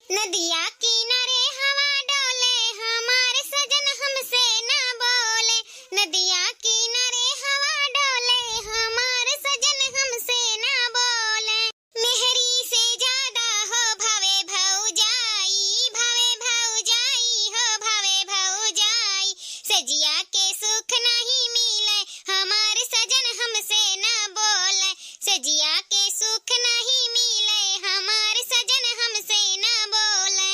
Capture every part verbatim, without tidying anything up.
नदिया किनारे हवा डोले, हमार सजन हमसे ना बोले। नदिया किनारे हवा डोले, हमार सजन हमसे ना बोले। मेहरी से ज्यादा हो भावे भौजाई, भावे भौजाई हो, भावे भौजाई। सजिया के सुख नहीं मिले, हमार सजन हमसे ना बोले। सजिया के सुख नहीं मिले, हमार सजन हमसे ना बोले।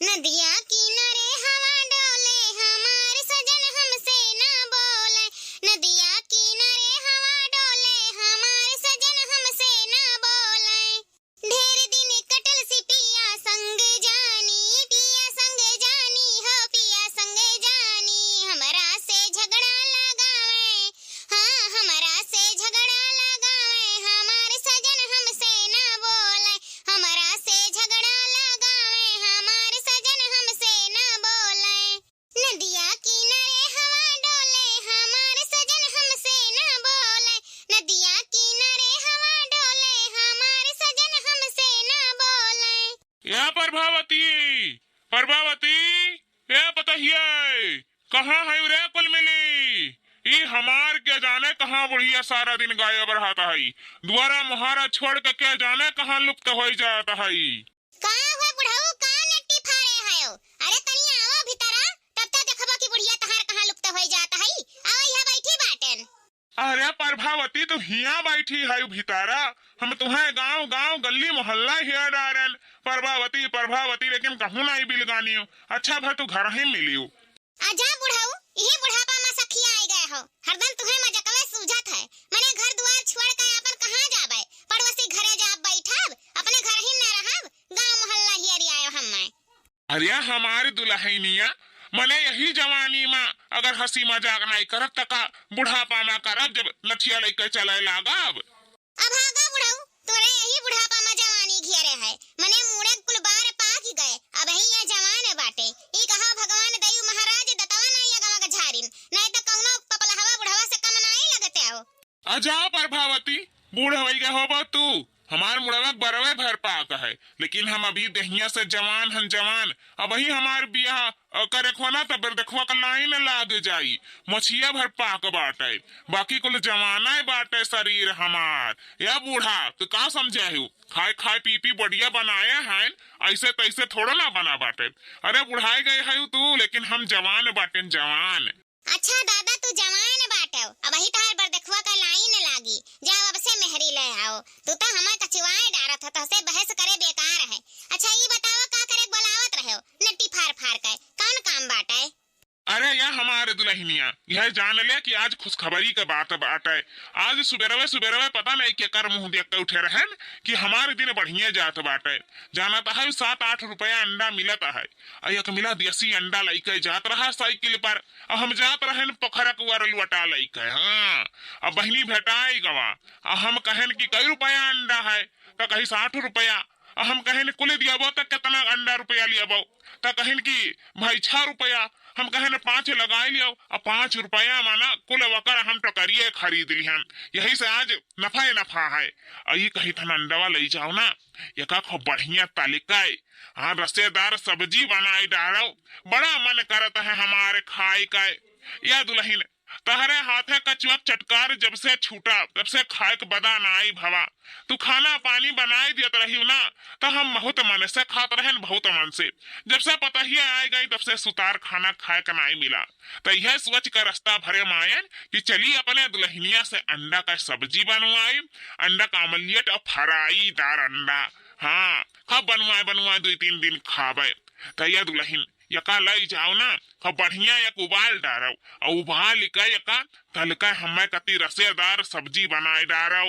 नदिया किनारे हवा डोले, हमार सजन हमसे ना बोले। नदिया किनारे हवा डोले, हमार सजन हमसे ना बोले। ढेर दिन कटल से पिया संग जानी, पिया संग जानी हो, पिया संग जानी। हमरा से झगड़ा लगावे, हाँ, हमरा से झगड़ा लगावे, हमार सजन हमसे ना बोले। हमरा से झगड़ा लगावे, हमार सजन हमसे ना बोले। नदिया किनारे हवा डोले, हमार सजन हमसे ना बोले। नदिया किनारे हवा डोले, हमार सजन हमसे ना बोले। या प्रभावती, प्रभावती, ए पतहिया, कहाँ है रे कुल मिली? ई हमार के जाने कहाँ बुढ़िया सारा दिन गायब रहत है। दुआरा मोहारा छोड़ के, के जाने कहाँ लुप्त होइ जात है। का हुआ बुढ़ऊ, का नट्टी फाड़े हयो? अरे तनी आवा भीतरा, तब तो देखबो कि बुढ़िया तहार कहाँ लुप्त होइ जात है। आवा, यहाँ बैठी बाटेन। अरे प्रभावती, तू हियाँ बैठी है भीतरा, हम तुहें गाँव गाँव गल्ली मोहल्ला हिया डारेन, प्रभावती, प्रभावती, लेकिन कहूँ नाई बिलगानियो। अच्छा भा तू घर ही मिलियो। आजा बुढ़ऊ, इही बुढ़ापा मा सखियाइ गए हो, हरदम तुहें मजकवे सूझत है। मने घर दुआर छोड़ के आपन कहाँ जाबे, पड़ोसी घरे जाब बैठब, अपने घर ही न रहब, गाँव मोहल्ला हियरी आयो हम मैं। अरे हमार दुलहिनिया, मने यही जवानी मा अगर हँसी मजाक नाई करब त का बुढ़ापा मा करब, जब नथिया लइके चले लागब? अभागा बुढ़ऊ, तोरे यही बुढ़ापा मा जवानी घेरे है, मने मूड़े कुल बार पाकि गए, अबहीं ये जवान बाटे। ई कहा भगवान दइउ महाराज दतवा नाई अगवा के झारिन, नाई त कउनो पपलहवा बुढ़वा से कम नाई लगते हो। अजा प्रभावती, बूढ़ होइ गए होबो तू, हमार मुड़वा बरवे भर पाक है, लेकिन हम अभी देहिया से जवान हन जवान। अबही हमार बियाह, अ, करे खोना त बरदखवा का लाइन लाग जाई। मछिया भर पाक बाटे, बाकी कुल जवाना बाटे शरीर हमार। या बूढ़ा, तू का समझे हउ? खाए खाए पी पी बढ़िया बनाए हैं, ऐसे तैसे थोड़ा ना बना बाटे। अरे बुढ़ाए गए हउ तू, लेकिन हम जवान बाटेन जवान। अच्छा दादा, तू जवान बाटव, अबही तहार बरदखुआ का लाइन लागी, जाओ अब से मेहरी ले आओ। तू तो हमें कचुआए डारत हो, तोहसे बहस करे बेकार है। अच्छा ई बताओ का करे बोलावत रहो, नट्टी फार फार के, कौन काम बाटे? अरे या हमार दुलहिनिया, यह जान ले कि आज खुशखबरी के बात बाटे। आज सुबेरवे सुबेरवे पता नहीं केकर मुँह देख के उठे रहन कि हमार दिन बढ़िया जात बाटे। जानत है सात आठ रुपया अंडा मिलत है, आ एक मिला देसी अंडा लइके जात रहा साइकिल पर, अब हम जात रहेन पोखरा कुआर लुअटा लइके, हाँ, अब बहिनी भेटाई गवा। अब हम कहेन कि कई रुपया अंडा है, त कही साठ रुपया। अब हम कहेन कुल दियाबो त कितना अंडा रुपया लियाबो, त कहेन कि भाई छह रुपया। हम कहेन पाँच लगाई लियो, अब पाँच रुपया माना कुल वकर हम टोकरिए खरीद लिहन। यही से आज नफा ही नफा है। अ ई कही थन अंडवा लई जाओ ना, एका खूब बढ़िया तलिकाई, हाँ, रसेदार सब्जी बनाई डालो, बड़ा मन करत है हमार खाए का। या दुलहिन, तहरे हाथे कचुआ चटकार जब से छूटा, तब से खाए के बदा नाई भवा। तू खाना पानी बनाई दियत रहियो ना, त हम बहुत मन से खात रहेन, बहुत मन से। जब से पतहिया आए गई, तब से सुतार खाना खाए के नाई मिला। त यह सोच के रस्ता भरे मायन कि चली अपने दुलहिनिया से अंडा का सब्जी बनवाई, अंडा का आमलेट और फ्राईदार अंडा। हाँ, खूब बनवाए बनवाए दुई तीन दिन खाबे। त या दुलहिन, यका लई जाओ ना, खूब बढ़िया एक उबाल डारो, और उबाल के यका तलका हमें कती रसेदार सब्जी बनाए डारो।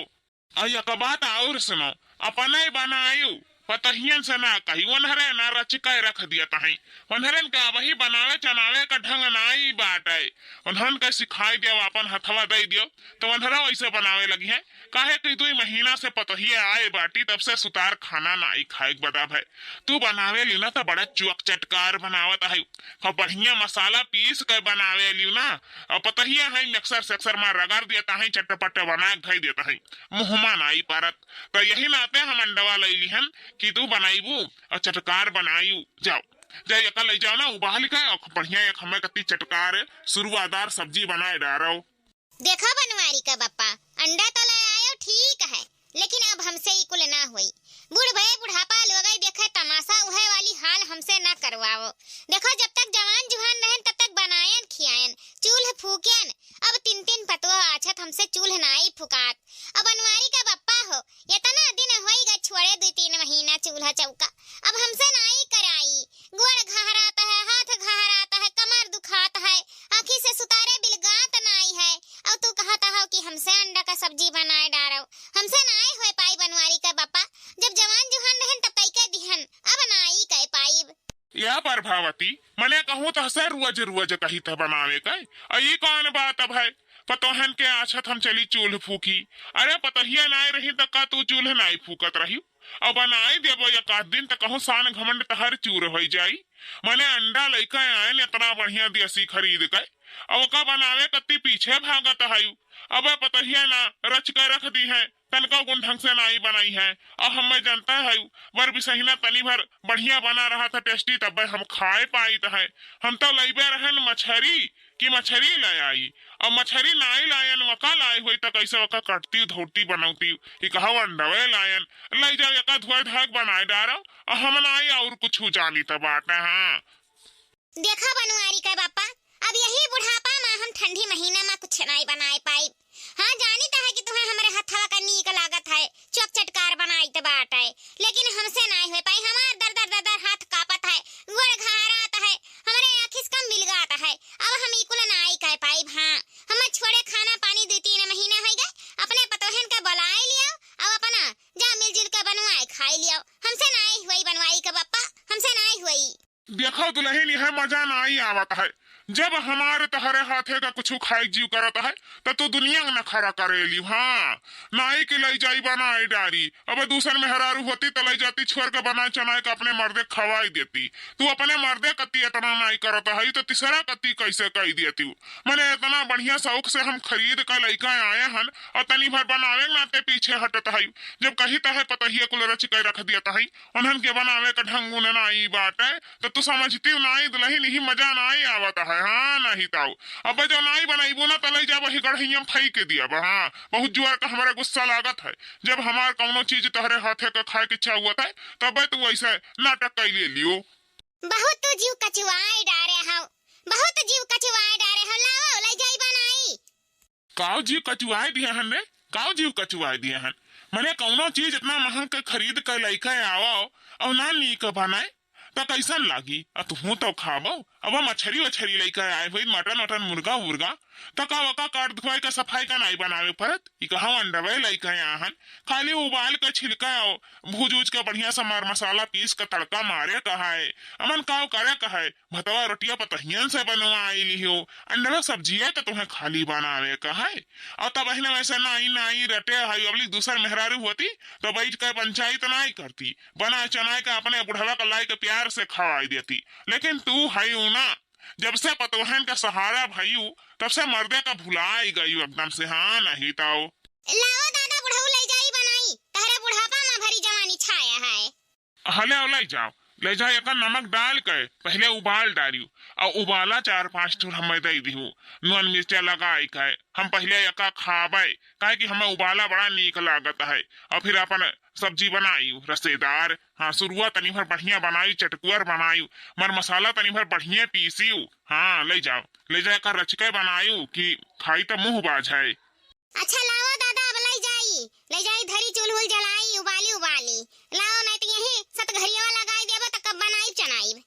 और एक बात और सुनो, अपने बनायु, पतहियन से ना कही, उन्हरे ना रच के रख दिया तहीं। उन्हरन के अबही बनावे चनावे का ढंग नाई बाटे। उन्हरन के सिखाई दियो, अपन हथवा दे दियो, तो उन्हरा वैसे बनावे लगी है। काहे कि दुई महीना से पतहिया आए बाटी, तब से सुतार खाना नाई खाए के बदा भय। तू बनावे ली ना, तो बड़ा चुअक चटकार बनावत है। और बढ़िया मसाला पीस के बनावे ली ना, और पतहिया है मिक्सर सेक्सर में रगड़ दिया तहीं, चटपट बना के धई दिया तहीं। मुँह मा नाई पारत। त यही नाते हम अंडवा लई लिहन कि तू बनाइबू और चटकार बनायू। जाओ, जाओ, एका लइ जाओ ना, उबाल के और बढ़िया एक हमें कत्ती चटकार सुरुआदार सब्जी बनाए डारो। देखो बनवारी का बप्पा, अंडा तो ले आयो, ठीक है, लेकिन अब हमसे ई कुल ना होई। बूढ़ भए बुढ़ापा लोगई देखे तमाशा, उहे वाली हाल हमसे ना करवाओ। देखो, जब तक जवान जुहान रहन, तब तक बनायन खियायन, चूल्ह फूकेन। अब तीन तीन पतोह आछत, हमसे चूल्ह नाई फुकात। अब बनवारी का बप्पा हो, एतना दिन होई गए छोड़े, दुई तीन महीना चूल्हा चौका। अब हमसे नाई कराई, गोड़ घहरात है, हाथ घहरात है, कमर दुखात है, आँखी से सुतारे बिलगात नाई है। अब तू कहत हो कि हमसे अंडा का सब्जी बनाए डारो, हमसे नाई होए पाई बनवारी का बप्पा। जब जवान जुहान रहन तब तई के दिहन, अब नाई कह पाइब। या प्रभावती, मने कहूँ तहसे रुअज रुअज कही त बनावे के, आ ई कौन बात अब है? पतोहन के आछत हम चली चूल्ह फूकी। अरे पतोहिया नाई रही त का तू चूल्ह नाई फूकत रही? अब बनाई देबो एक आध दिन त कहूँ शान घमंड तहर चूर होई जाई। मने अंडा लइका आयन इतना बढ़िया देसी खरीद के, अब ओका बनावे कत्ती पीछे भागत हयू। अब पतोहिया ना रच के रख दी है, तनका गुण ढंग से नाई बनाई है। अब हमें जनता है, बर बिसहिना तनी भर बढ़िया बना रहा था, टेस्टी, तब हम खाए पाइत है। हम तो लइबे रहन मछरी, कि मछरी ले आई। अब मछरी नाई लायन, वका लाए होई त कैसे वका कटती, धोती, बनौती, ई कहा अंडवे लायन, लइ जाओ, एका धोए धाग बनाए डारो, अब हम नाई और कुछ जानी त बात है। हाँ। देखा बनवारी के बापा, अब यही बुढ़ापा मा हम ठंडी महीना मा कुछ नाई बनाए पाइब। हाँ, जानित है कि तुहें हमरे हथवा का नीक लागत है, चोप चटकार बनाइत बाटे, लेकिन हमसे नाई होए पाई। हमार दर दर दर दर हाथ कापत है, गोड़ घहरात है, हमरे आँखिस कम बिलगात है। अब हम ई कुल नाई कह पाइब। हाँ, हम छोड़े खाना पानी दुई तीन महीना होई गए, अपने पतोहन के बुलाए लियो, अब अपना जा मिलजुल के बनवाए खाए लियो। हमसे नाई होई बनवाई के बापा, हमसे नाई होई। देखो दुलहिन, यह मजा नाई आवत है। जब हमारे तहरे हाथे का कुछ खाए जीव करत है, त तू दुनिया में नखरा करे लियो। हाँ, नाई के लई जाई बनाए डारी। अब दूसर मेहरारू होती त लई जाती छोड़ के बनाए चनाए के अपने मर्दे खवाई देती। तू अपने मर्दे कती इतना नाई करत है, तो तीसरा कती कैसे कह देती? मने इतना बढ़िया शौक से हम खरीद के लइका आए हन और तनी भर बनावे के नाते पीछे हटत है। जब कही त है पतहिया कुल रच के रख देत है, उन्हन के बनावे का ढंग उन्हन नाई बाटे, त तू समझती नाई दुलहिन, यही मजा नाई आवत है। हाँ, नहीं ताऊ, अब जो नाई बनइबू ना, त लई जाब वही गढ़ैया में फेंक दियब। हाँ, बहुत जोर का हमरा गुस्सा लागत है। जब हमार कौनो चीज तोहरे हाथे का खाए के इच्छा हुआ था, तबे तू ऐसे नाटक कैले लियो। बहुत तू जीव कचुआए डारे हौ, बहुत जीव कचुआए डारे हौ। लाओ, लई जाई बनाई। काव जीव कचुआए दिए हन रे, काव जीव कचुआए दिए हन। मने कौनो चीज इतना महंग के खरीद के लइके आवो और ना नीक बनाए, त कैसन लागी? आ तुहूँ तो खाबो। अब मछरी वछरी लइके आए हुई, मटन वटन, मुर्गा उर्गा, त का ओका काट धोए के सफाई का नाई बनावे परत? ई कहाँ अंडवे लइके आए हन? खाली उबाल के छिलका और भूज उज के बढ़िया से मर मसाला पीस के तड़का मारे का है। अमन काव करे का है? भतवा रोटिया पतहियन से बनवाई लिहो, अंडवा सब्जिया त तुहें खाली बनावे का है। और तब अहिने वैसे नाई नाई रटे है, अबली दूसर मेहरारू होती तो बैठ कर पंचायत नाई करती, बना चनाए के अपने बुढ़वा का लाई के प्यार से खवाई देती। लेकिन तू है ना, जब से पतोहन का सहारा भयू, तब से मर्दे का भुलाई गयू एकदम से। हाँ, नहीं तो। लाओ दादा, बुढ़ऊ लई जाई बनाई, तहरे बुढ़ापा मा भरी जवानी छाया है। हले, लई जाओ, लई जाओ, एकर नमक डाल के पहले उबाल डारियो, और उबाला चार पाँच ठो हमें दे दिहु, नून मिर्चा लगाई के। हम पहले एका खाबे, काहे कि हमें उबाला बड़ा नीक लागत है, और फिर अपन सब्जी बनाई रसेदार। हाँ, सुरुआ तनी भर बढ़िया बनाई, चटकुअर बनाई, मर मसाला तनी भर बढ़िया पीसी। हाँ, लई जाओ, लई जाओ, एका रचके बनाई कि खाई त मुँह बाझे। अच्छा लाओ दादा, अब लई जाई, लई जाई, धरी चूल्ह उल जलाई, उबाली उबाली लाओ, नहीं तो यही सतघरिया लगाई देबो त कब बनाई चनाई।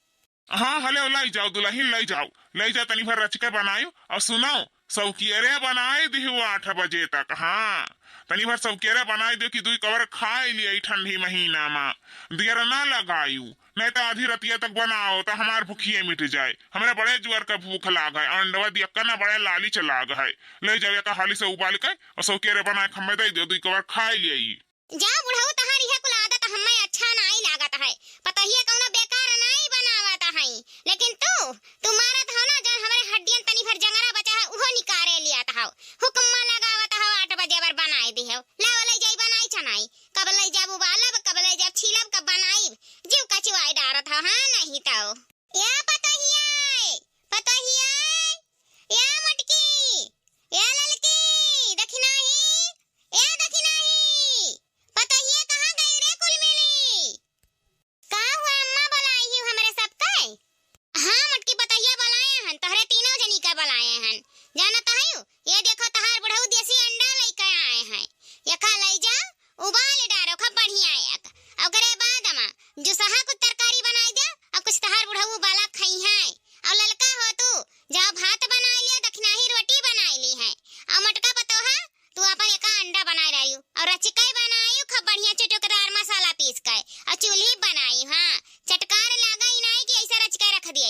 हाँ, हले लई जाओ दुलहिन, लई जाओ, लई जाओ, तनी भर रच के बनायो। और सुनो, सौकियरे बनाई दिहो आठ बजे तक। हाँ, तनी भर सौकियरे बनाई दिहो कि दुई कवर खाई लिया ई ठंडी महीना मा, दियर ना लगायू। नहीं तो आधी रतिया तक बनाओ तो हमार भूखिए मिट जाए। हमरा बड़े जुआर का भूख लाग है, अंडवा दियक्का ना बड़े लालिच लाग है। ले जाओ एका हाली से उबाल के और सौकेरे बनाए के हमें दे दो, दुई कवर खाए लिए। जा बुढ़ऊ, तहार इहे कुल आदत हमें अच्छा नाई लागत है। पतोहिया कौनो बेकार नाई बनावत है, लेकिन तू, तू मारत हो ना, जौन हमरे हड्डियन तनी भर जंगरा बचा है, उहो निकारे लियात हो। हुक्मा लगावत हो, आठ बजे बर बनाए दिहो। लाओ, ले जाई बनाई चनाई। कब ले जाब उबालब, कब ले जाब छीलब, कब बना नहीं तो। या पतोहिया, पतोहिया, या मोटकी, या ललकी, दखिनाही, या दखिनाही, पतोहिया कहाँ गई रे कुल मिली? का हुआ अम्मा, बोलाई ही हमरे सबके? हाँ मोटकी, पतोहिया बोलाए हन, तोहरे तीनों जनी का बोलाए हन। जानत हयू, ये देखो तहार बुढ़ऊ देसी अंडा लइके आए हैं, यका लइ जा, उबाल डारो खूब बढ़िया एक। ओकरे बाद अम्मा, जुसहा कुछ तरकारी बनाई दे, और कुछ तहार बुढ़ऊ उबाला खइहैं। और ललका हो तू, जाओ भात बनाई लियो, दखिनाही रोटी बनाई ली है। और मोटका पतोहा, तू अपन एका अंडा बनाए रहियो, और रचिकाई बनाइयो खूब बढ़िया चटकदार मसाला पीस के, और चूल्ही बनाइयो, हाँ, चटकार लागा ही नाई कि ऐसा रचिकाई रख दिया।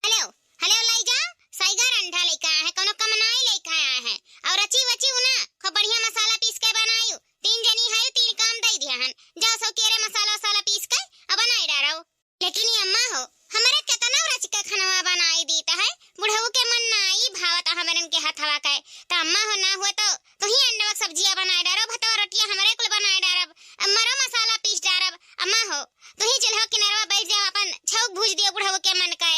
हेलो, हेलो, लइ जा, सैगर अंडा लइके आए हैं, कोनो कम नाई लइके आए हैं। और रची वची उना, खूब बढ़िया मसाला पीस के बनाइयो। तीन जनी है, तीन काम दे दिया हन। जाओ सौ केरे मसाला वसाला पीस के, अब बनाई डारो। लेकिन ये अम्मा हो, हमरे केतना रचिके खनवा बनाई दीत है, बुढ़ऊ के मन नाई भावत हमरन के हथवा के। त अम्मा हो, ना हुए तो तुही अंडवा के सब्जिया बनाई डारो, भतवा रोटिया हमरे कुल बनाई डारब, अम्मा रो मसाला पीस डारब। अम्मा हो, तुही चूल्हा किनरवा बैठ जाओ, अपन छौक भूज दियो बुढ़ऊ के मन के।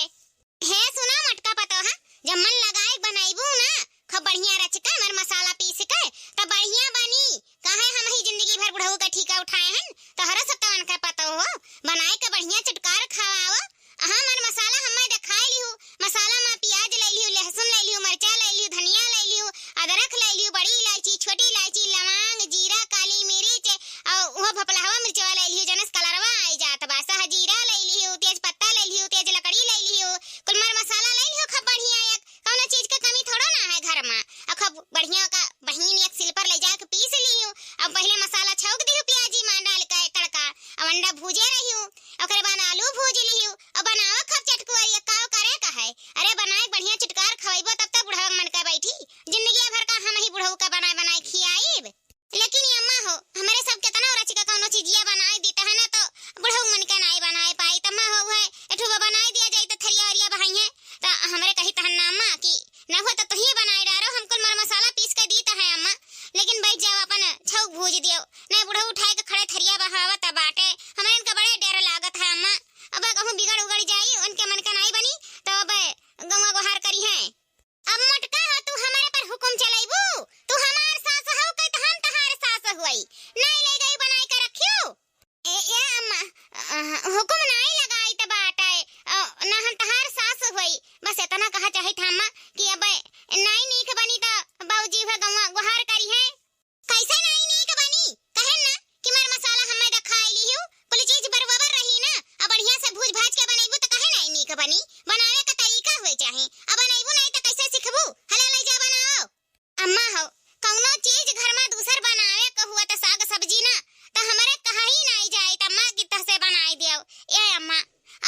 हे सुना मोटका पतोहा, जब मन लगाए के बनइबू ना, खूब बढ़िया रचिके मर मसाला पीस के, त बढ़िया बनी। काहे हम ही जिंदगी भर बुढ़ऊ का ठीका उठाए हन, तोहरो सब तवन का पतोहो, बनाए के बढ़िया चटकार खवाओ। हाँ, मर मसाला हम्मे देखाए लिहू, मसाला मा प्याज लइ लिहू, लहसुन लइ लिहू, मरचा लइ लिहू, धनिया लइ लिहू, अदरक लइ लिहू, बड़ी इलायची, छोटी इलायची, लवांग, जीरा, काली मिर्च, और उहो भपलहवा मिर्चवा लइ लिहू, जनस कलरवा आई जात बा, सहजीरा लइ लिहू, तेज पत्ता लइ लिहू, तेज लकड़ी लइ लिहू, कुल मर मसाला लइ लिहू, खूब बढ़िया एक, कौनो चीज के कमी थोड़ो ना है घर मा। और खूब बढ़िया का बहिन एक सिल पर लइ जाके पीस लिहू, अब पहिले मसाला छौंक दिहू प्याजी मा डाल के तड़का, अब अंडा भूजे रहिहू, ओकरे बाद आलू भूज लिहू, अब बनावा खूब चटकुआ, ये काव करे का है? अरे बनाए बढ़िया चटकार खवइबो तब तक बुढ़वा मन का बैठी, जिंदगी भर का हम ही बुढ़ऊ का बनाए बनाए खियाइब। लेकिन ये अम्मा हो, हमरे सब केतना रचिके कौनो चीजिया बनाए दीत है ना, तो बुढ़ऊ मन के नाई बनाए पाई। त अम्मा हो, उहे एठो बा बनाए दिया जाई, त थरिया हरिया बहाई है, त हमरे कही तहन ना अम्मा कि ना हुआ त तुही बनाए डारो, हम कुल मर मसाला पीस के दीत है अम्मा, लेकिन बैठ जाओ अपन छौक भूज दियो, नहीं बुढ़ऊ उठाए के खड़े थरिया बहावत बाटे, हमरे इनका बड़े डर लागत है अम्मा। अब कहूँ बिगड़ उगड़ जाई, उनके मन के नाई बनी, तो अब गौवा गोहार करी है। अब मोटका हो, तू हमरे पर हुकुम चलइबू? तू हमार सास हऊ कही त हम तहार सास हुई। नाई लइ गई बनाई के रखियो। ए, ए अम्मा, अ, हुकुम नाई लगाई त बाटे, अ, ना हम तहार सास हुई। बस इतना कहा चाहित अम्मा कि अब नाई नीक बनी त बाबूजी भे गौवा गोहार करी है। कैसे नाई नीक बनी? कहे ना कि मर मसाला हम्मे देखाई लिहू, कुल चीज बरबर रही ना, अब बढ़िया से भूज भाज के बनइबू त कहे नाई नीक बनी? बनावे का तरीका हुए चाही, अब बनइबू नाई त कैसे सिखबू? हला लइ जा बनाओ। अम्मा हो, कौनो चीज घर मा दूसर बनावे के हुआ त साग सब्जी ना, त हमरे कहा ही नाई जाई त अम्मा की तह से बनाई दियो। ए अम्मा,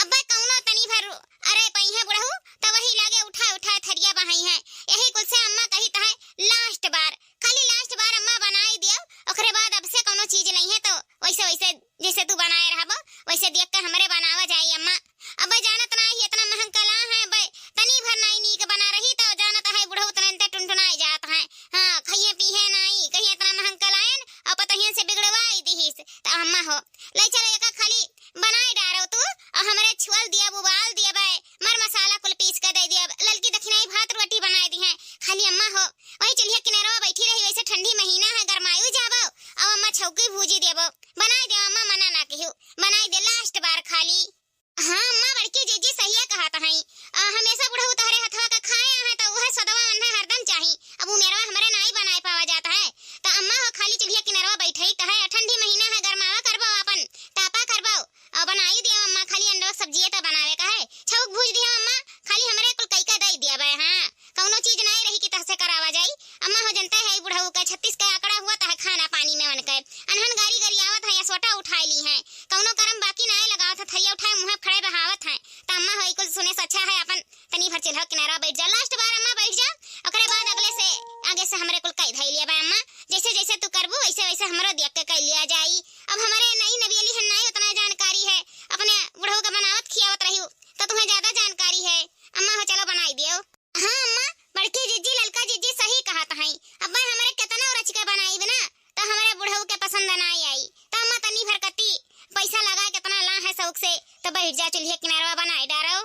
अब कौनो तनी भर अरे पइहे बुढ़ऊ, त वही लागे उठाए उठाए थरिया बहाई है, यही कुल से अम्मा कही त है लास्ट बार, खाली लास्ट बार अम्मा बनाई दियो, ओकरे बाद अब से कौनो चीज नहीं है, तो वैसे, वैसे जैसे तू बनाए रहबो, वैसे देख के हमरे बनावा जाई अम्मा। अब जानत नाही इतना महंग कला है, अब तनी भर नाई नीक बना रही, तो जानत है बुढ़ऊ तुरंते टुनटुनाए जात है। हाँ, खइहे पीहे नाई, कहीं इतना महंग कलायन, और पतोहियन से बिगड़वाई दिहिस। त अम्मा हो, लइ चलो एका खाली बनाए डारो तू, और हमरे छुअल दिया, उबाल दिया बे, मर मसाला कुल पीस के दे दिया, ललकी दखिनाई भात रोटी बनाए दी है। खाली अम्मा हो, वही चूल्हे किनारवा बैठी रही, वैसे ठंडी महीना है, गरमायु जाबो, अब अम्मा छौकी भूजी देबो, बनाए दे अम्मा, मना ना किहू, बनाए दे लास्ट बार खाली। हाँ अम्मा, बड़की जीजी सहिया कहत हई, आ, हमेशा बुढ़ऊ तोहरे हथवा का खाए हैं, तो उहे सदवा अन्हे हरदम चाही। अब उमेरवा हमरे नाई बनाए पावा जात है, त अम्मा हो खाली चूल्हे किनारवा बैठे कहे, ठंडी महीना है, गरमावा करबो, अपन तापा करबो, और बनाई दिया अम्मा, खाली अंडवा सब्जिए त बनावे का है, छौक भूज दिया अम्मा, खाली हमरे कुल कई का दई दिया बे। हाँ, कौनो चीज नाई रही कि तहसे करावा जाई। अम्मा हो जनते है बुढ़ऊ के छत्तीस के आंकड़ा हुआ त है खाना पानी में उनके, अनहन गारी गरियावत है या सोटा उठाए ली है, कौनो करम बाकी नाई लगावत है, थरिया उठाए मुँह खड़े बहावत है। त अम्मा हो ई कुल सुने से अच्छा है अपन तनी भर चूल्हा किनारा बैठ जा, लास्ट बार अम्मा बैठ जा, ओकरे बाद अगले से आगे से हमरे कुल कई धई लिया बा अम्मा, जैसे जैसे तू करबू वैसे वैसे हमरो देख के कई लिया जाई। अब हमरे नई नबियली है, नाई उतना जानकारी है, अपने बुढ़ऊ के बनावत खियावत रही तो तुम्हें ज्यादा जानकारी है। अम्मा हो चलो बनाई दियो। हाँ अम्मा, बड़की जीजी ललका जीजी सही कहत हई। अब्बा हमरे केतना रचिके बनाई ना, त हमरे बुढ़ऊ के पसंद नाई आई। त अम्मा तनी भर कती पैसा लगा केतना ला है शौक से, त बैठ जा चूल्हे किनारे। अरवा बनाए डारो।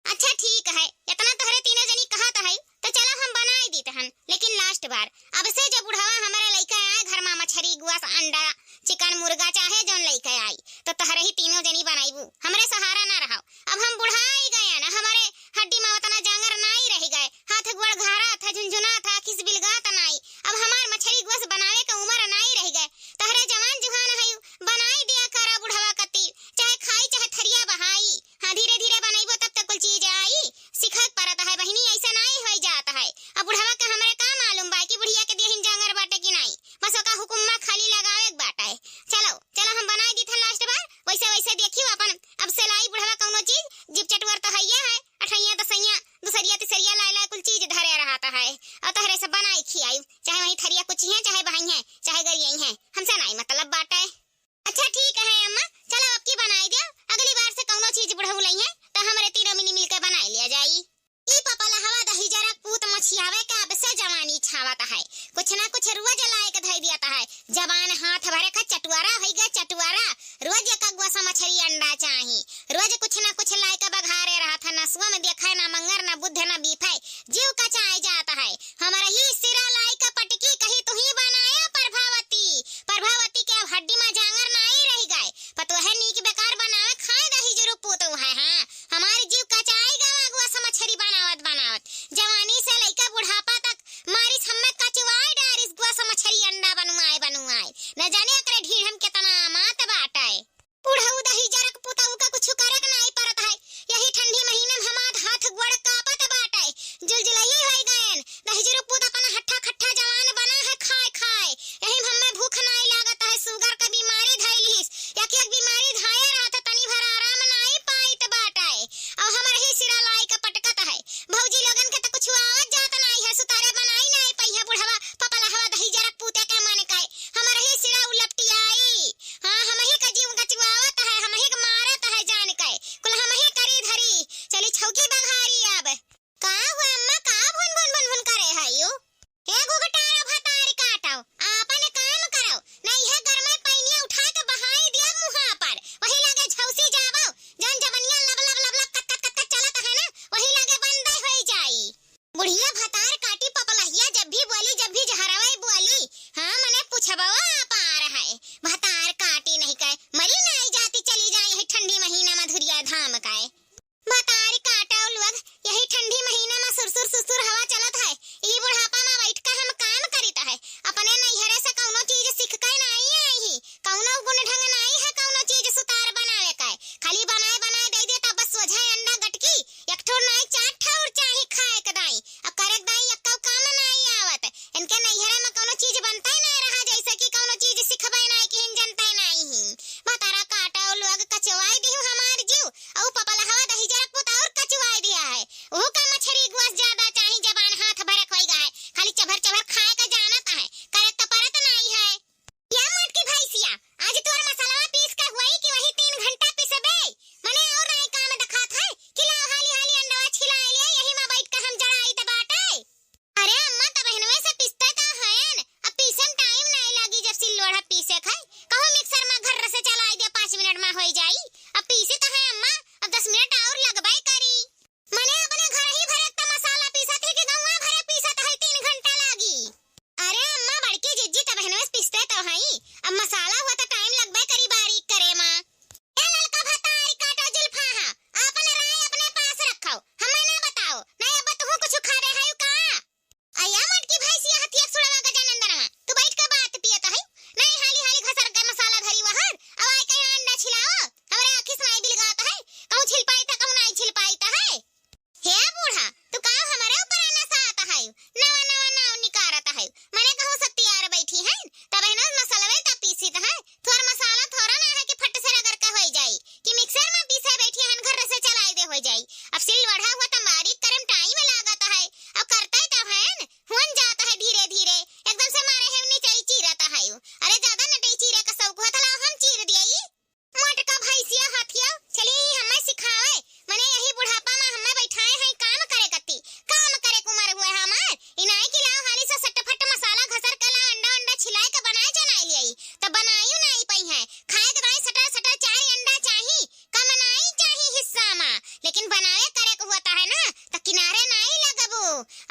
अच्छा ठीक है, इतना तोहरे तीनों जनी कहत है, तो चला हम बनाए दीत हन, लेकिन last बार। अब से जब बुढ़वा हमरे लइका आए घर मा मछरी, गोस, अंडा, chicken, मुर्गा, चाहे जौन लइका आई, तो तोहरे ही तीनों जनी बनाइबू, हमरे सहारा ना रहो। अब हम बुढ़ाई गए ना, हमरे हड्डी मा उतना जांगर नाई रह गए, हाथ गोड़ घारा था, झुनझुना था, खिस बिलगा था नाई। अब हमार मछरी गोस बनावे के उम्र नाई रह गए, तोहरे जवान जुहान है, बनाई दिया करा बुढ़वा कती, चाहे खाई चाहे थरिया बहाई। हाँ, धीरे धीरे बनइबो तब तक कुल चीज आई। सिखक परत है बहिनी, ऐसा नाई होई जात है। अब बुढ़वा के हमरे का मालूम बा कि बुढ़िया के देहिन जांगर बाटे कि नाई। बस ओका हुकुम मा खाली लगावे के बाटे। चलो, चलो हम बनाई दीत है last बार। वैसे, वैसे देखियो अपन, अब से लाई बुढ़वा कौनो चीज, जिप चटवर तो हइया है, अठैया तो सैया, दूसरिया तीसरिया लाए लाए कुल चीज धरे रहत है। और तोहरे से बनाई खियाई, चाहे वहीं थरिया कुचिहे, चाहे बहाइहे, चाहे गरियाइहे, हमसे नाई मतलब बाटे। अच्छा ठीक है अम्मा, चलो अब की बनाई दियो, अगली बार से कौनो चीज बुढ़ऊ लइहे तो हमरे तीनों मिली मिलके बनाई लिया जाई। ई पपलहवा दहिजरा पूत मछियावे का अब से जवानी छावत है, कुछ ना कुछ रोज लाए के धई दियत है। जबान हाथ भरे का चटुआरा होई गए चटुआरा, रोज एक अगुआ सा मछरी अंडा चाही, रोज कुछ ना कुछ लाए के बघारे रहत है। नसुआ में देखे ना मंगर ना बुद्ध ना बीफे, जीव कचाए जात है। हमरही सिरा लाई का पटकी कही तुही बनाया प्रभावती। प्रभावती के अब हड्डी मा जांगर नाई रह गए। पतोहे नीक बेकार बनावे खाए दहिजरू पूतऊ है। हाँ, हमार जीव कचाई गवा गुआ सा मछरी बनावत बनावत। जवानी से लइका बुढ़ापा तक मारिस हम्मे कचुआई डारिस गुआ सा मछरी अंडा बनुआए बनुआए। न जाने एकरे ढीढ़ में केतना अमात बाटे। बुढ़ऊ दहिजरक पुतऊ का कुछु करे के नाई परत है। यही ठंडी महीने में हमार हाथ गोड़ कांपत बाटे। जुलजुलई होई गएन। दहिजरू पूत अपन हट्ठा खट्ठा जवान बना है खाए खाए। यही में हम्मे भूख नाई लागत है। sugar के बीमारी धइलिस। एक एक बीमारी धाए रहत है, तनी भर आराम नाई पाइत बाटे। अब हमरही सिरा लाई के पटकत है। भौजी लोगन के त कुछु आवत जात नाई है। सुतारे बनाई नाई पइहे बुढ़वा पपलहवा दहिजरक पूते के मन के। हमरही सिरा उलपटियाई। हाँ, हमही का जीव गचुआवत है, हमही का मारत है जान के। कुल हमही करी धरी। चली छौकी बघारी अब। का हुआ अम्मा, का भुन भुन भुन भुन करे है यू? ए गुगटारा भतारी काटो, आपन काम करो, नहीं है घर में पैनिया उठा के बहाई दिया मुहा पर। वही लगे झौसी जावो, जौन जबनिया लब लब लब लब कत कत कत कत चलत है ना, वही लगे बंद होई जाई। बुढ़िया भतार काटी पपलहिया जब भी बोली, जब भी जहरवे बोली। हाँ, मने पुछबवा पार है। भतार काटी नहीं कहे, मरी नाई जाती चली जाए यही ठंडी महीना मा धुरिया धाम काए। भतार काटो लोग, यही ठंडी महीना मा सुरसुर सुरसुर हवा चलत है। ई बुढ़ापा मा बैठ के हम काम करित है। अपने नैहरे से कौनो चीज सीख के नाई आई ही। कौनो गुण ढंग नाई है, कौनो चीज सुतार बनावे का। खाली बनाए बनाए दे देता बस सोझा अंडा गटकी। एक ठो नाई चार ठौर चाही खाए के दाई। अब करे के दाई एक्को काम नाई आवत। इनके नैहरे में कौनो चीज बनता ही नाई रहा, जैसे कि कौनो चीज सिखबे नाई कि हम जनते नाई ही। भतारा काटो लोग कचवाई दिहु हमार जीव। अउ पपलहवा दहिजरक पुत और कचवाई दिया है। ओहू का मछरी गुआस ज्यादा चाही, जबान हाथ भरक होई गा है। खाली चभर चभर खाए का जानत है, करे तो परत नाई है। या मोटकी भैंसिया, आज तोर मसलवा पीस के हुई कि वही तीन घंटा पिसबे? मने और नाई काम देखात है कि लाओ हाली हाली अंडवा छिलाए लिया, यही मा बैठ के हम जड़ाई दे बाटे। अरे अम्मा, तब बहनवे से पिसते तो हयन, अब पीसे में time नाई लागी, जब सिल लोढ़ा पीसे खाई, कहूँ mixer मा घर से चलाई दे, पाँच मिनट मा होई जाई। अब पीसे तो है अम्मा, अब दस मिनट और लगबे करी। मने अपने घर ही भरे त मसाला पीसत है कि गौवा भरे पीसत है, तीन घंटा लागी? अरे अम्मा, बड़की जिज्जी त बहनवे से पिसते तो हई, अब मसाला हुआ त time लगबे करी बारीक करे मा। ए ललका भतारी काटो जुल्फा हा, आपन राय अपने पास रखो, हमें ना बताओ, नहीं अब तुहू कुछ खावे है का? अया मोटकी भैंसिया हथिया सुड़वा गजानंदनवा, तू बैठ के बात पियत है, नहीं हाली हाली घसर के मसाला धरी वहर, अब आए कहीं अंडा छिलाओ, हमरे आँखी से नाई बिलगात है, कहूँ छिल पाई था, कहूँ नाई छिल पाई था है। हे बूढ़ा, तू का हमरे ऊपर नसात है? नवा नवा नाव निकारत है। मने कहूँ शक्ति आर बैठी है, तब है ना मसलवे त पीसित है। थोर मसाला थोरा ना है कि फट से रगड़ के होई जाई, कि mixer मा पीसे बैठी हन, घर से चलाई दे होई जाई। अब सिल लोढ़ा हुआ त बारीक करे में time लागत है। अब करता ही तब है न, हुन जात है धीरे धीरे, एकदम से मारे है निचई चीरत है। अरे ज्यादा नटई चीरे का शौक हुआ त लाओ हम चीर दियई। मोटका भैंसिया हथिया, चली ही हमें सिखावे। मने यही बुढ़ापा मा हमें बैठाए हैं काम करे कती। काम करे के उमर हुए हमार। इनाई की लाओ हाली से सटफट मसाला घसर के ला, अंडा उंडा छिलाए के बनाए जनाए लियाई। त बनायु नाई पइहे। खाए के दाई सटर सटर चार अंडा चाही। कम नाई चाही हिस्सा मा। लेकिन बनावे करे के होत है ना, त किनारे नाई लगबू।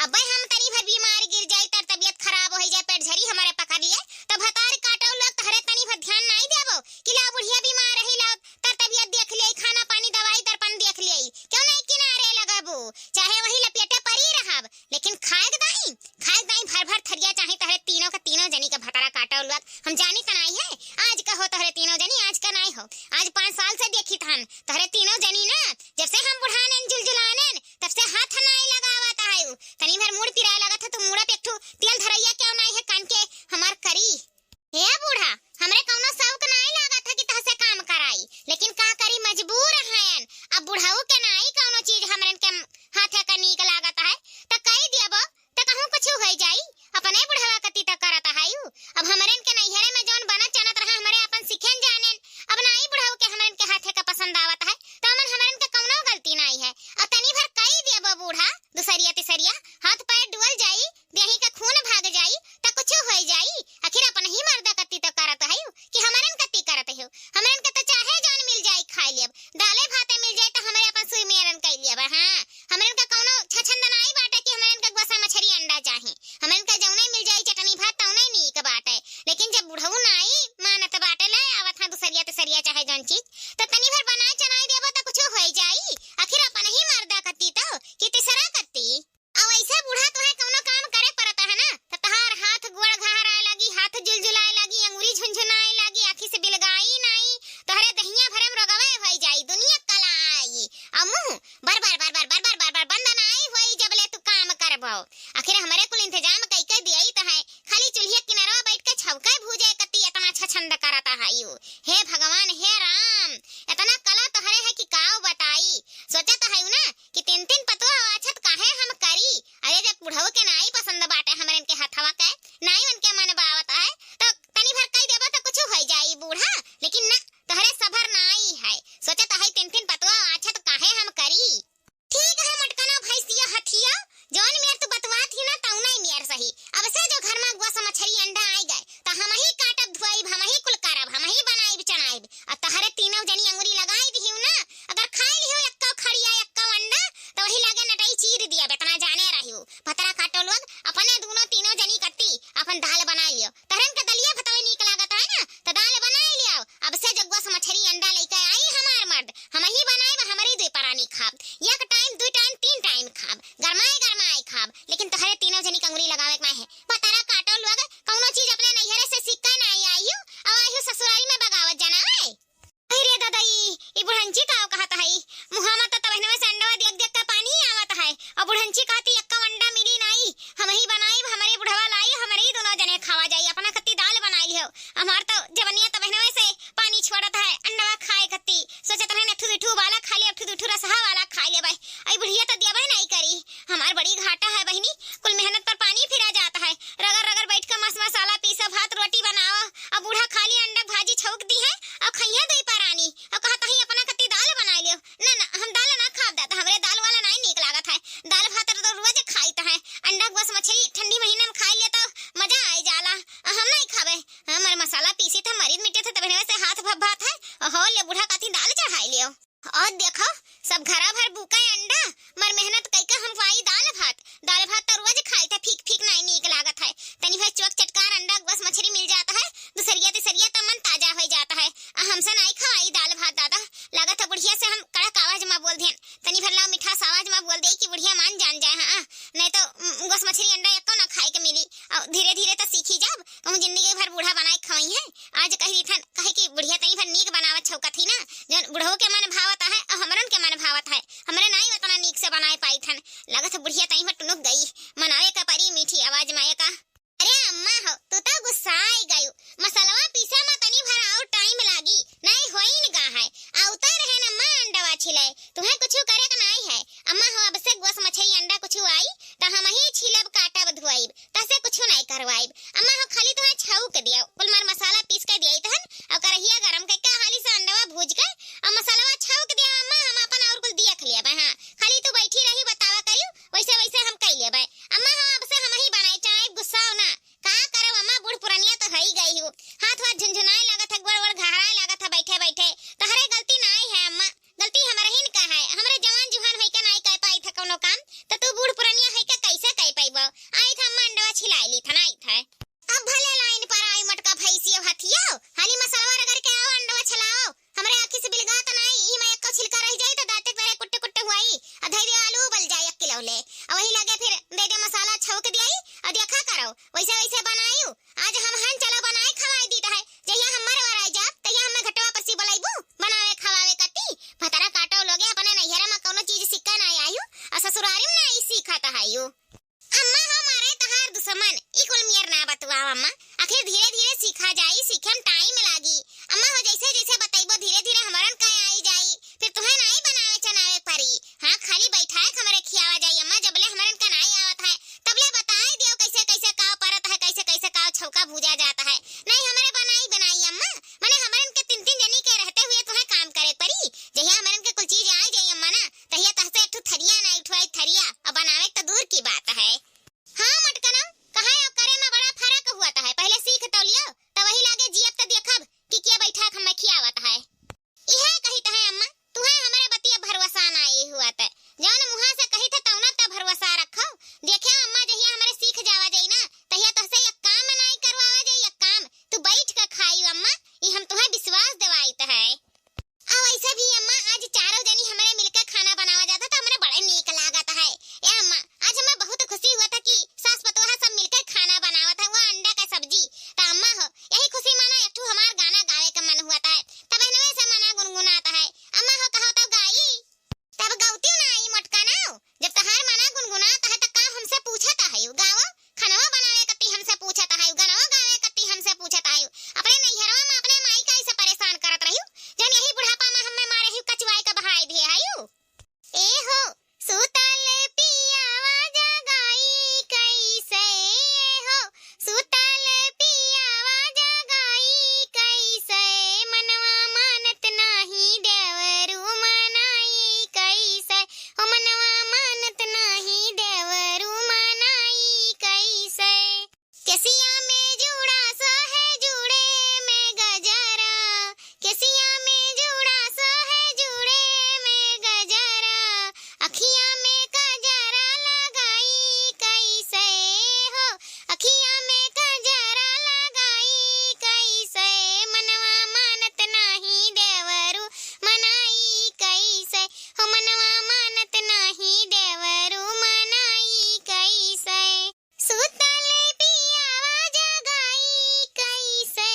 अबे हम तनी भर बीमार गिर जाई, तर तबियत खराब होइ जाए, पेट झरी हमरे पकड़ लिए, त भतार काटउ लोग तहरे तनी भर ध्यान नाई देबो कि ला बुढ़िया बीमार रही, ला तर तबियत देख लेई, खाना पानी दवाई दर्पण देख लेई। क्यों नाई किनारे लगबू? चाहे वही लपेटे परी रहब, लेकिन खाए के दाई, खाए के दाई भर भर थरिया चाही तहरे तीनों के तीनों जनी के भतार काटउ लोग। हम जानी त नाई है, आज का हो तहरे तीनों जनी, आज का नाई हो। आज पाँच साल से देखी थन तहरे तीनों जनी ना, जब से हम बुढ़ानेन झुलझुलानेन, तब से हाथ नाई लगावत आयु। तनी भर मूड़ पिराए लगत है, तो मूड़ा पे एक ठो तेल धरैया क्यों नाई है, कान के हमार करी। हे बूढ़ा, हमरे कौनो शौक नाई लागत है कि तहसे काम कराई, लेकिन का करी, मजबूर हयन। अब बुढ़ऊ के नाई कौनो चीज हमरन के हाथे का नीक लागत है, त कई दियबो, त कहूँ कुछ होइ जाई। अपने बुढ़वा कती त करत आयु। अब हमरन के नैहरे में जौन बनत चनत रहा, हमरे अपन सिखेन जानेन। अब नाई बुढ़ऊ के हमरन के हाथे का पसंद आवत है, त हमन, हमरन के कौनो गलती नाई है। अब तनी भर कई दियबो बूढ़ा, दुसरिया तिसरिया, हाथ पैर डुअल जाई, देही का खून भाग जाई, त कुछ होइ जाई। आखिर अपन ही मर्दा कती त करत आयु कि हमरन कती करत हो। हमरन के त चाहे जौन मिल जाई खाए लेब, दाले भाते मिल जाई त हमरे अपन सुई मेरन कई लेब। हाँ, हमरन का कौनो छछंद नाई बाटे कि हमरन का गोसा मछरी अंडा चाही। हमरन का जौने मिल जाई चटनी भात तौने नीक बाटे। लेकिन जब बुढ़ऊ नाई मानत बाटे, ले आवत हाँ दुसरिया तिसरिया चाहे जौन चीज, त तनी भर बनाए चनाई देबो त कुछ होइ जाई। आखिर अपन ही मर्दा कती तो कि तिसरा कती। अब ऐसे बूढ़ा तोहे कौनो काम करे पड़त है ना, त तहार हाथ गोड़ घहराए लागी, हाथ जुलजुलाए लागी, अंगुरी झुनझुनाए लागी, आँखी से बिलगाई नाई, तोहरे दहिया भरे में रोगवे होइ जाई, दुनिया कला आई। आ मुँह बर बर बर बर बर बर बर बर बंद नाई होई जब ले तू काम करबो। आखिर हमरे कुल इंतजाम कई के दियई त है, खाली चूल्हिया किनारवा बैठ के छौके भूजे कती इतना छछंद करत है यू। हे भगवान, हे राम, इतना कला तोहरे है कि काव बताई। सोचत है ना कि तीन तीन पतोह आछत काहे हम करी? अरे जब बुढ़ऊ के नाई पसंद बाटे हमरन के हथवा के, नाई उनके मन बावत है, तो तनी भर कई देबो तो कुछ होइ जाई बूढ़ा, लेकिन ना, तोहरे सबर नाई है। सोचत है तीन तीन पतोह आछत काहे हम करी? ठीक है मोटकनो भैंसिया हथिया, जौन मेर तू बतवात ही ना तौने मेर सही। अब से जो घर में गोस मछरी अंडा आई गए, त हमही काटब धोइब, हमही कुल करब, हमही बनाइब चनाइब। आ तहरे तीनों जनी अंगुरी लगाई दिहिउ ना, अगर खाई लिहो एक्को खड़िया एक्को अंडा, त वही लागे नटई चीर दिया, बेतना जाने रहिउ। भतरा काटो लोग, अपने दूनो तीनों जनी कत्ती अपन दाल बनाई लियो। तहरन के दलिया भतवे नीक लागत है ना, त दाल बनाई लियो। अब से जो गोस मछरी अंडा लइके आई हमार मर्द, हमही बनाइब, हमरी दुई परानी खाब। एक टाइम, दुई टाइम, तीन टाइम खाब, गरमाए गरमाए खाब, लेकिन तहरे तीनों जनी के अंगुरी लगावे के नाई है। भतरा काटो लोग, कौनो चीज अपने नैहरे से सीख के नाई आइहु, अब आइहु ससुरारी में बगावत जाना है। अरे दादा, ई, ई बुढ़ंची का कहत है? मुँहा में तो तबहिनवे से अंडवा देख देख के पानी आवत है, और बुढ़ंची कहती एक्का अंडा मिली नाई, हमही बनाइब, हमरे बुढ़वा लाई, हमरे ही दोनों जने खावा जाई, अपना कत्ती दाल बनाई लिहो। हमार तो जवनिया तबहिनवे से पानी छोड़त है, अंडवा खाए कत्ती। सोचत रहे, एक ठू दुई ठू उबाला खा ले, एक ठू दुई ठू रसहा वाला खा ले भाई। आई बुढ़िया तो दिया भाई नाई करी, हमार बड़ी घाटा है बहिनी, कुल मेहनत पर पानी फिरा जात है। रगड़ रगड़ बैठ के मस मसाला पीसो, भात रोटी बनाओ, अब बूढ़ा खाली अंडा भाजी छौक दी है, अब खइया दुई परानी, अब कहत ही अपना कत्ती दाल बनाई लियो। ना ना, हम दाल ना खाब दादा, हमरे दाल वाला नाई नीक लागत है। दाल भात तो रोज खाइत है, अंडा गोस मछली ठंडी महीना में खाई ले तो मजा आई जाला, हम नाई खाबे। हमर मसाला पीसी था, मरीद मिटे थे, तबहिनवे से हाथ भभात है। ओहो, ले बूढ़ा कत्ती दाल चढ़ाई लियो। और देखो, सब घरा भर बुका अंडा, मर मेहनत कइके हम पाई दाल भात। दाल भात तो रोज खाई थे, फीक फीक नाई नीक लागत है। तनी भर चोक चटकार अंडा गोस मछरी मिल जात है, दुसरिया तिसरिया तो मन ताजा होइ जात है। आ हमसे नाई खवाई दाल भात दादा, लागत है बुढ़िया से हम कड़क आवाज में बोल देन। तनी भर लाओ मिठास आवाज में बोल दे कि बुढ़िया मान जान जाए, हाँ, नहीं तो, उम, गोस मछरी अंडा एक्को ना खाए के मिली। और धीरे धीरे तो सीखी जाब, कहूँ जिंदगी भर बूढ़ा बनाए खवाई है। आज कह दी थन, कहे कि बुढ़िया तनी भर नीक बनावत छौकत ही ना, जौन बुढ़ऊ के मन भावत है और हमरन के मन भावत है, हमरे नाई उतना नीक से बनाए पाई थन। लगत है बुढ़िया तनी भर टुनुक गई, मनावे का परी मीठी आवाज में एका। अरे अम्मा हो, तू तो गुस्साई गयू, मसलवा पीसे में तनी भर और टाइम लागी, नाई होइन गा है, आ उतर है ना माँ अंडवा छिले, तुम्हें कुछ करे का नाई है। अम्मा हो, अब से गोस मछली अंडा कुछ आई, त हमही छीलब, काटब, धोइब, तसे कुछ नाई करवाइब। अम्मा हो, खाली तुम्हें छौक दियो, कुल मर मसाला पीस के दिया तहन, और करहिया गरम करके हाली से अंडवा भूज के, और मसालवा छौक दियो अम्मा, हम अपन और कुल देख लेबे। हाँ, खाली तू बैठी रही, बतावा करियो, वैसे वैसे हम कई लेबे। अम्मा हो, अब से हमही बनाई चाहे, गुस्साओ ना। का करब अम्मा, बूढ़ पुरनिया तो हई गई हो, हाथ वाथ झुनझुनाए लागत है, गोड़ वोड़ घहराए लागत है बैठे बैठे। तहरे गलती नाई है अम्मा, गलती हमरहिन का है, हमरे जवान काम, त तू बूढ़ पुरनिया है के कैसे कइ पइबो? आइत है अम्मा, अंडवा छिलाइ लीत है, आइत है। अब भले लाइन पर आई मोटका भैंसियो हथियो, हाली मसलवा रगड़ के आओ, अंडवा छलाओ। हमरे आँखी से बिलगात नाई, ई में एक्को छिलका रहि जाई त दाँते तरे कुट्टे कुट्टे हुआई, आ धइ दे आलू उबल जाई एक किलो ले, आ वही लगे फिर दे दे मसाला छौंक दियाई, आ देखा करो, वैसे वैसे बनायू। आज हम हन चलो बनाए खवाए दीत है, जहिया हमारे वराई जाब, तहिया हमें घटवा पर से बोलाइबू, बनावे खवावे कती। भतरा काटो लोगे, अपने नैहरा में कौनो चीज सिक्का नाई आयु, आ ससुरारी में नाई सीखत है यू। अम्मा हो मारे तहार दुश्मन, ई कुल मियर ना बतुआव अम्मा, आखिर धीरे धीरे सीखा जाई, सीखे में टाइम लागी। अम्मा हो जैसे जैसे बतइबो धीरे धीरे हमरन का आई जाई, फिर तुहें नाई बनावे चनावे परी। हाँ, खाली बैठाए के हमरे खियावा जाई अम्मा, जबले हमरन का नाई आवत है, तबले बताए दियो कैसे कैसे काव परत है, कैसे कैसे काव छौका भूजा जात है। नहीं हमरे बनाई बनाई अम्मा, मने हमरन के तीन तीन जनी के रहते हुए तुहें काम करे परी। जहिया हमरन के कुल चीज आई जाई अम्मा ना, तहिया तहसे एक ठो थरिया नाई उठवाई, थरिया, अब बनावे त दूर की बात है। हाँ मटकनो, कहा यो करे में बड़ा फर्क हुआ त है। पहले सीख तो लियो, त वही लागे जियब त देखब कि के बैठा के हमें खियावत है। इहे कहित है अम्मा, तुहे हमरे बतिया भरोसा ना ये हुआ त। जौन मुहा से कहित है तौना त भरोसा रखो। देखे अम्मा, जहिया हमरे सीख जावा जाई ना, तहिया तोहसे एक काम नाई करवावा जाई, एक काम। तू बैठ के खाई अम्मा, ई हम तुहे विश्वास दिवाइत है। आ वैसे भी अम्मा, आज चारों जनी हमरे मिलके खाना बनावा जाता त हमरे बड़े नीक लागत है। ए अम्मा, आज हमें बहुत खुशी हुआ था कि सास पतोहा सब मिलके खाना बनावत है, वो अंडा का सब्जी। त अम्मा हो, यही खुशी माना एक ठो हमार गाना गावे का मन हुआ था, त बहनवे से मना गुनगुनात है। अम्मा हो, कहो तो गाई। तब गौती ना आई मोटका ना, जब तहार मना गुनगुनात है त का हमसे पूछत है, गाओ। खनवा बनावे कती हमसे पूछत आयु, गनवा गावे कती हमसे पूछत आयु। अपने नैहरवा में अपने माई का ऐसे परेशान करत रहियो, जन यही बुढ़ापा में हमें मारे ही कचुआई का बहाई दिए आयु। ए हो, सूतल पियावा जगाई कैसे, ए हो, सूतल पियावा जगाई कैसे, मनवा मानत नाही देवरू मनाई कैसे, ओ मनवा मानत नाही देवरू मनाई कैसे। केसिया में जूड़ा सोहे जूड़े में गजरा, केसिया में जूड़ा सोहे जूड़े में गजरा, अखिया में काजरा लगाई कैसे हो, अखिया में काजरा लगाई कैसे, मनवा मानत नाही देवरू मनाई कैसे, हो मनवा मानत नाही देवरू मनाई कैसे। सूतल पियावा जगाई कैसे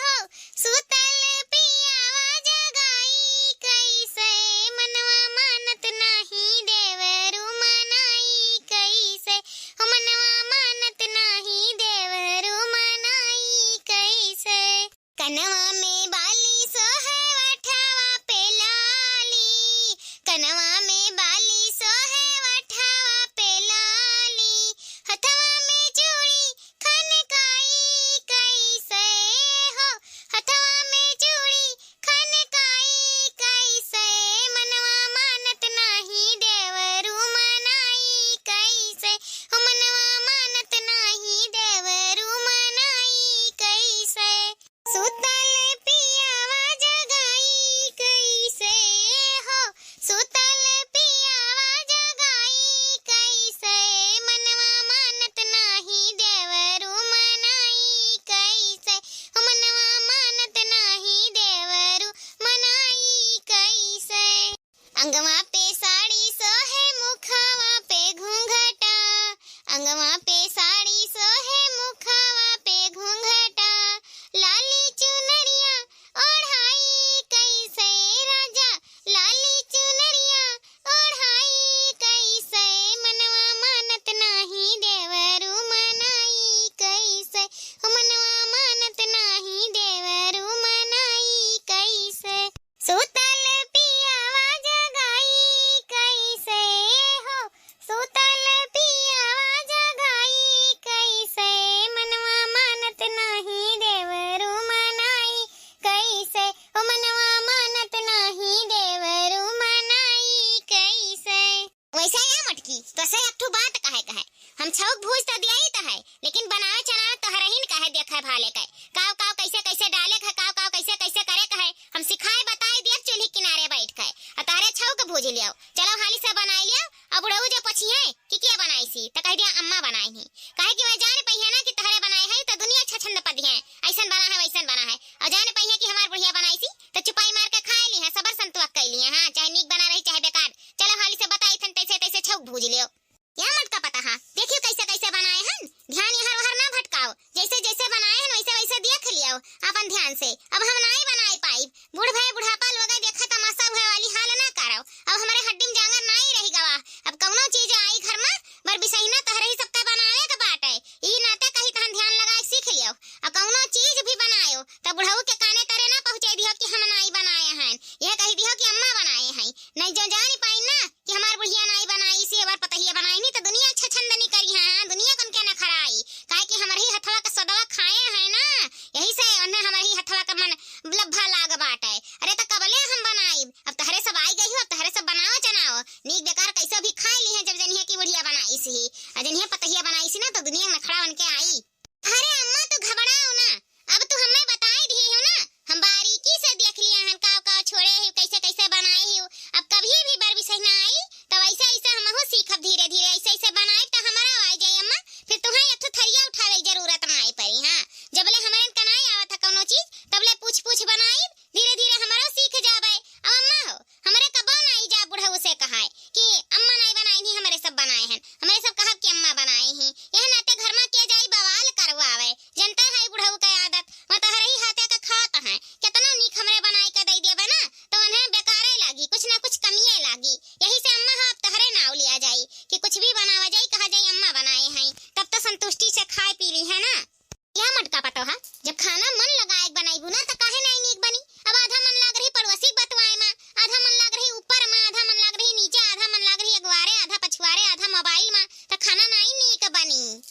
हो, सूतल पियावा जगाई कैसे, मनवा मानत नाही देवरू मनाई कैसे, हो मनवा मानत नाही देवरू मनाई कैसे। कनवा में बाली सोहे वठवा पे लाली, कनवा में बाली सोहे वठवा पे लाली, हथवा में चूड़ी खनकाई कैसे हो, हथवा में चूड़ी खनकाई कैसे, मनवा मानत नाही देवरू मनाई कैसे, हो मनवा मानत नाही देवरू मनाई कैसे। सूतल पियावा जगाई कैसे हो, सूतल पियावा जगाई कैसे, मनवा मानत नाही देवरू मनाई कैसे, हो मनवा मानत नाही देवरू मनाई कैसे। अंगवा पे साड़ी सोहे मुखवा पे घूंघटा, अंगवा पे साड़ी सोहे मुखवा पे घूंघटा, लाली चुनरिया ओढ़ाई कैसे राजा, लाली चुनरिया ओढ़ाई कैसे, मनवा मानत नाही देवरू मनाई कैसे, हो मनवा मानत नाही देवरू मनाई कैसे। सूतल पियावा जगाई कैसे हो, सूतल पियावा जगाई कैसे, मनवा मानत नाही देवरू मनाई कैसे, ओ मनवा मानत नाही देवरू मनाई कैसे। वैसे या मटकी, तोसे एक ठो बात कहे के है। हम छौक भूज त दियाई त है, लेकिन बनावे चनावे तोहरहिन का है देखे भाले के। काव काव कैसे कैसे डाले के है, काव काव कैसे कैसे करे के है, हम सिखाए बताए दियब चूल्ही किनारे बैठ के। आ तोहरे छौक भूज लियो। चलो हाली से बनाई लियो, अब बुढ़ऊ जब पछिहे कि के बनाइसी, त कहि दिया अम्मा बनाइन ही। काहे कि वह जान पइहे ना कि तहरे बनाए है, त दुनिया छछंद पदिहे, अइसन बना है, वइसन बना है। अउर जान पइहे कि हमार बुढ़िया बनाइसी, त चुपाई मार के खाए लिहे, सबर संतोष कइ लिहे, हाँ, चाहे नीक बना रही, चाहे बेकार। चलो हाली से बताइथन, तैसे तैसे छौक भूज लेव। या मटका पतोहा, देखियो कइसे कइसे बनाए हन, ध्यान यहाँ वहाँ ना भटकाओ, जइसे जइसे बनाए हन वइसे वइसे देख लियो आपन ध्यान से। अब हम नाई बनाए पाइब, बूढ़ भए बुढ़ापा लोगे देखा तमाशा हुए वाली हाल ना करो। अब हमरे हड्डी में जांगर नाई रहि गवा, अब कउनो चीज आई घर में, बर बिसहिना तहरे ही सबका बनावे के बाटे, ई नाते कही तहन ध्यान लगाए सीख लियो। अब कउनो चीज भी बनायो त बुढ़ऊ के काने तरे ना पहुँचे दियो कि हम नाई बनाए हैं, यह कहि दियो कि अम्मा बनाए हैं। नहीं जो जान पाइन ना कि हमार बुढ़िया नाई बनाइसी, हमार पतोहिया बनाइनी, त दुनिया छछंदनी करिहे, हाँ, दुनिया कन के नखराई। काहे कि हमरे ही हथवा के सदवा खाए हैं ना, यही से उन्हें हमरे ही हथवा के मन लब्भा लाग बाटे। अरे त कबले हम बनाइब? अब तहरे सब आई गई हो, अब तहरे सब बनाओ चनाओ, नीक बेकार कइसो भी खाए लिहे, जब जनिहे कि बुढ़िया बनाइसी ही, अउर जनिहे पतोहिया बनाइसी ना, त दुनिया नखरा उनके आई। अरे अम्मा, तू घबराओ ना, अब तू हमें बताई दिए हो ना, हम बारीकी से देख लिया हन, काव काव छोड़े ही, कइसे कइसे बनाए ही। अब कभी भी बर बिसहिना आई, त वइसे वइसे हमहू सीखब धीरे धीरे, अइसे अइसे बनाए त हमरा आ जाई अम्मा, फिर तुहें एक ठो थरिया उठावे के जरूरत नाई परी। हाँ, जबले हमरे कनाई आवत है कउनो चीज, तबले पूछ पूछ बनाई, धीरे धीरे हमरो सीख जाबे। अब अम्मा हो, हमरे कबो नाई जा बुढ़ऊ से कहाए कि अम्मा नाई बनाई नहीं, हमरे सब बनाए हैं। हमरे सब कहब कि अम्मा बनाई ही। यह नाते घर में के जाई बवाल करवावे। जनते है बुढ़ऊ के आदत, वह तहरे ही हाथे के खात हैं। केतना नीक हमरे बनाई के दई देबे ना, त उन्हें बेकारे लागी, कुछ ना कुछ कमिये लागी। यही से अम्मा हो, अब तहरे नाव लिया जाई कि कुछ भी बनावा जाई, कहा जाई अम्मा बनाए हैं, तब त संतुष्टि से खाए पी लिहे ना। या मटका पतोहा, जब खाना मन लगाए के बनइबू ना, त काहे नाई नीक बनी? अब आधा मन लाग रही पड़ोसी के बतवाए मा, आधा मन लाग रही ऊपर मा, आधा मन लाग रही नीचे, आधा मन लाग रही अगवारे, आधा पछुआरे, आधा मोबाइल मा, त खाना नाई नीक बनी।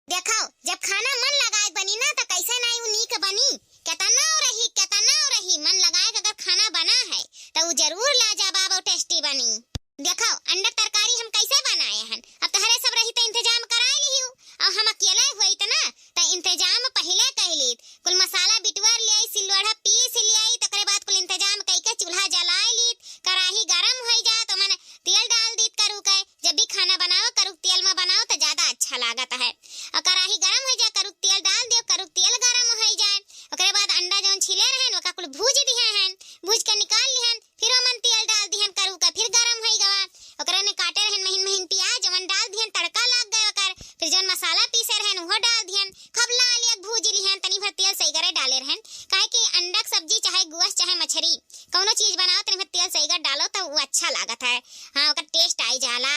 देखो, जब खाना मन लगाए के बनी ना, त कइसे नाई उ नीक बनी? केतना रही, केतना रही, मन लगाए के अगर खाना बना है, त उ जरूर लाजवाब अउर tasty बनी। देखो, अंडा तरकारी हम कइसे बनाए हन। अब तहरे सब रही त इंतजाम कराए लिहियो। अब हम अकेले होइत ना, त इंतजाम पहिले कइ लीत। कुल मसाला बिटवर लियाई, सिलवढ़ा पीस लियाई, तकरे बाद कुल इंतजाम कइके चूल्हा जलाए लीत। कराही गरम होइ जात, ओमन तेल डाल दीत करू के। जब भी खाना बनाओ, करू के तेल में बनाओ त ज्यादा अच्छा लागत है। अउर कराही गरम होइ जाए, करू के तेल डाल दियो, करू के तेल गरम होइ जाए। ओकरे बाद अंडा जउन छीले रहेन, ओका कुल भूज दिहे हन, भूज के निकाल लिहन। फिर ओमन तेल डाल दिहन करू का, फिर गरम होइ गवा। ओकरे ने काटे रहन महीन महीन प्याज, ओमन डाल दिहन, तड़का लाग गए ओकर। फिर जउन मसाला पीसे रहन, उहो डाल दिहन। खूब लाल एक भूज लिहन, तनी भर तेल सइगरे डाले रहन, काहे कि अंडा के सब्जी चाहे गोश्त चाहे मछरी, कउनो चीज बनाओ, तनी भर तेल सइगर डालो त उ अच्छा लागत है। हाँ, ओकर taste आई जाला।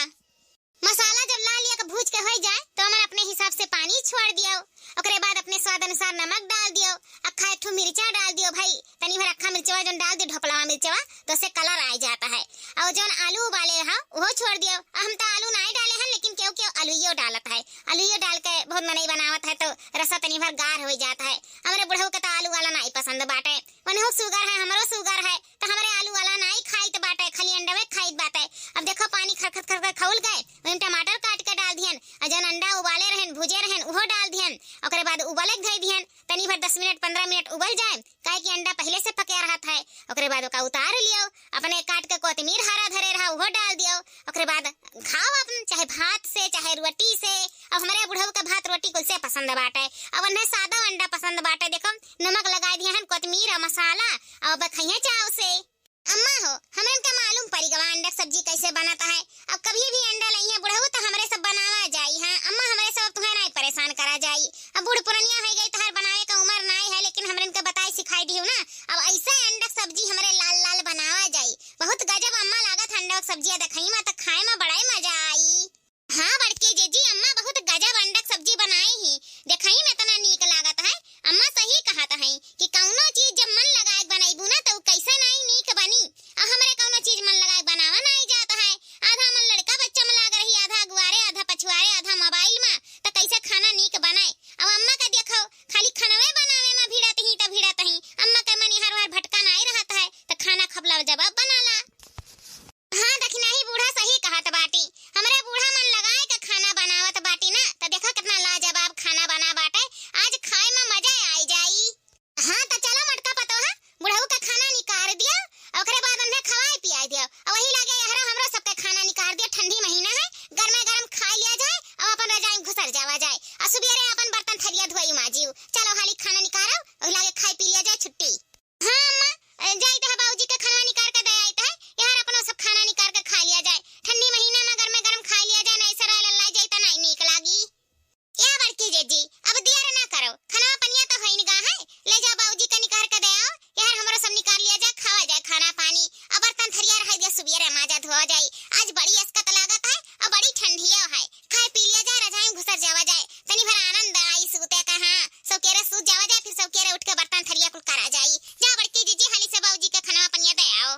मसाला जब लाल एक भूज के होइ जाए, त ओमन अपने हिसाब से पानी छोड़ दियो। ओकरे बाद अपने स्वाद अनुसार नमक डाल दियो। अक्खा एक ठो मिर्चा डाल दियो भाई, तनी भर अक्खा मिर्चवा जउन डाल दियो, ढोपलवा मिर्चवा, त ओसे colour आइ जात है। अउर जउन आलू उबाले हा, उहो छोड़ दियो। हम त आलू नाई डाले हन, लेकिन केहू केहू आलूयो डालत है। आलूयो डाल के बहुत मनई बनावत है, त रसा तनी भर गाढ़ होइ जात है। हमरे बुढ़ऊ के त आलू वाला नाई पसंद बाटे। उन्हें sugar है, हमरो sugar है, त हमरे आलू वाला नाई खाइत बाटे, खाली अंडवे खाइत बाटे। अब देखो पानी खरखत खरखत खउल गए, ओहिम टमाटर काट के डाल दिहन, अउर जउन अंडा उबाले रहन, भूजे रहन, उहो डाल दिहन। ओकरे बाद उबले के धइ दिहन, तनी भर दस मिनट, पन्द्रह मिनट उबल जाए, काहे कि अंडा पहिले से पके रहत है। ओकरे बाद ओका उतार लियो, अपने काट के कोतमीर हरा धरे रहा, उहो डाल दियो। ओकरे बाद खाओ अपन, चाहे भात से, चाहे रोटी से। अब हमरे बुढ़ऊ के भात रोटी कुल से पसंद बाटे। अब उन्हें सादा अंडा पसंद बाटे। देखो, नमक लगाइ दिहे हन, कोतमीर अउर मसाला, अब खइहे चाव से। अम्मा हो, हमरन के मालूम परि गवा अंडा के सब्जी कइसे बनत है। अब कभी भी अंडा लइहे बुढ़ऊ त हमरे सब बनावा जाई। हाँ अम्मा, हमरे सब तुहें नाई परेशान करा जाई। अब बूढ़ पुरनिया होइ गई, तोहर बनावे का उमर नाई है, लेकिन हमरन के बताई सिखाई दिहू ना। अब अइसे अंडा के सब्जी हमरे लाल लाल बनावा जाई। बहुत गजब अम्मा लागत है अंडा के सब्जी, देखई मा त खाए मा बड़ा ही मजा आई। हाँ बड़के जेजी, अम्मा बहुत गजब अंडा के सब्जी बनाई ही, देखई मा एतना नीक लागत है। अम्मा सही कहत है कि कउनो चीज जब मन लगाए के बनइबू ना, त उ कइसे नाई नीक बनी। अब हमरे कउनो चीज मन लगाए के बनावा नाई जात है, आधा मन लड़का बच्चा मा लाग रही, आधा अगुआरे, आधा पछुआरे, आधा मोबाइल मा, त कइसे खाना नीक बनाए। अब अम्मा का देखो, खाली खनवे बनावे मा भिड़त ही त भिड़त ही, अम्मा के मन इहर उहर भटका नाई रहत है, त खाना खपला जवाब बनाला। हाँ, दखिनाही बूढ़ा सही कहत बाटी। जाई। आज बड़ी असकत लागत है और बड़ी ठंडिया है। खाए पी लिया जाए, रजाई में घुसर जावा जाए, तनी भर आनंद आई सूते का। हाँ, सौकेरे सूत जावा जाए, फिर सौकेरे उठ के बर्तन थरिया कुल करा जाई। जा बड़की जीजी, हाली से बाबूजी के खनवा पनिया दे आओ।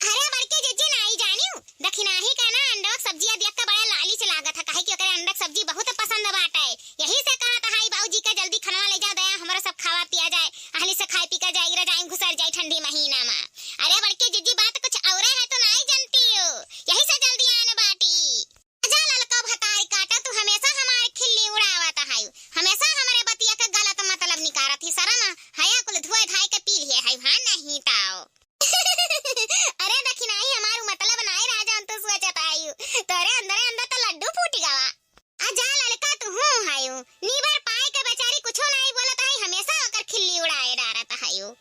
अरे बड़की जीजी, नाई जानियो, दखिनाही का ना अंडवा के सब्जिया देख के बड़ा लालिच लागत है, काहे कि ओकरे अंडा के सब्जी बहुत पसंद बाटे। यही से कहत है बाबूजी के जल्दी खनवा ले जा दया, हमरा सब खावा पिया जाए, हाली से खाए पी के जाई, रजाई में घुसर जाई ठंडी महीना में। अरे बड़की जीजी, बात कुछ औरे है, तो नाई जानती हो, यही से जल्दी आन बाटी। जा ललका भतारी काटा, तू हमेशा हमार खिल्ली उड़ावत हायू, हमेशा हमरे बतिया के गलत मतलब निकारत ही। शरम हया कुल धोए धाए के पी लिए है, हाँ नहीं ताओ। अरे दखिनाही, हमारू मतलब नाई रहा जौन तू सोचत हायू, तोरे अंदरे अंदर तो लड्डू फूट गवा। आ जा ललका, तू हूँ हायू, नीबर पाए के बेचारी कुछो नाई बोलत हाई, हमेशा ओकर खिल्ली उड़ाए डारत हायू।